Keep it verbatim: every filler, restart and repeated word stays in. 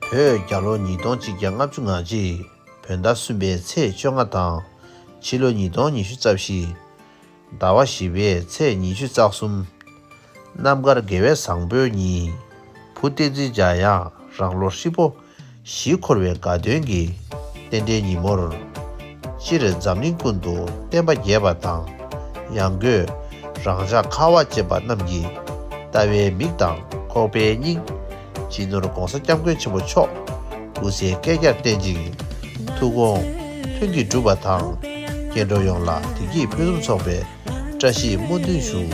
བོད་རྒྱལ་ལོ་ཉིས་སྟོང་གཅིག་བརྒྱ་ལྔ་བཅུ་ང་གཅིག་བོད་ཟླ་གསུམ་པའི་ཚེས་བཅོ་ལྔ་དང་། ཕྱི་ལོ་ཉིས་སྟོང་ཉི་ཤུ་རྩ་བཞི་ཟླ་བ་བཞི་པའི་ཚེས་ཉི་ཤུ་རྩ་གསུམ། རྣམ་དཀར་དགེ་བའི་བཟང་པོའི་ཉིན། བུ་བསྟན་འཛིན་འཇམ་དབྱངས་རང་ལོ་ཧྲིལ་པོ་བཞི་འཁོར་བའི་དགའ་སྟོན་གྱི་རྟེན་འབྲེལ་ཉིན་མོར། སྤྱིར་འཛམ་གླིང་ཀུན་ཏུ་བསྟན་པ་རྒྱས་པ་དང་། ཡང་སྒོས་རང་ཅག་ཁ་བ་ཅན་པ་རྣམས་ཀྱི་ལྟ་བའི་མིག་དང་ཁོག་པའི་སྙིང་། སྤྱི་ནོར་༧གོང་ས་༧སྐྱབས་མགོན་ཆེན་པོ་མཆོག་སྐུ་ཚེ་བསྐལ་བརྒྱར་བརྟན་ཅིང་། ཐུགས་དགོངས་ལྷུན་གྱིས་གྲུབ་པ་དང་། སྐྱེ་འགྲོ་ཡོངས་ལ་བདེ་སྐྱིད་ཕུན་སུམ་ཚོགས་པའི་བཀྲ་ཤིས་སྨོན་འདུན་ཞུ།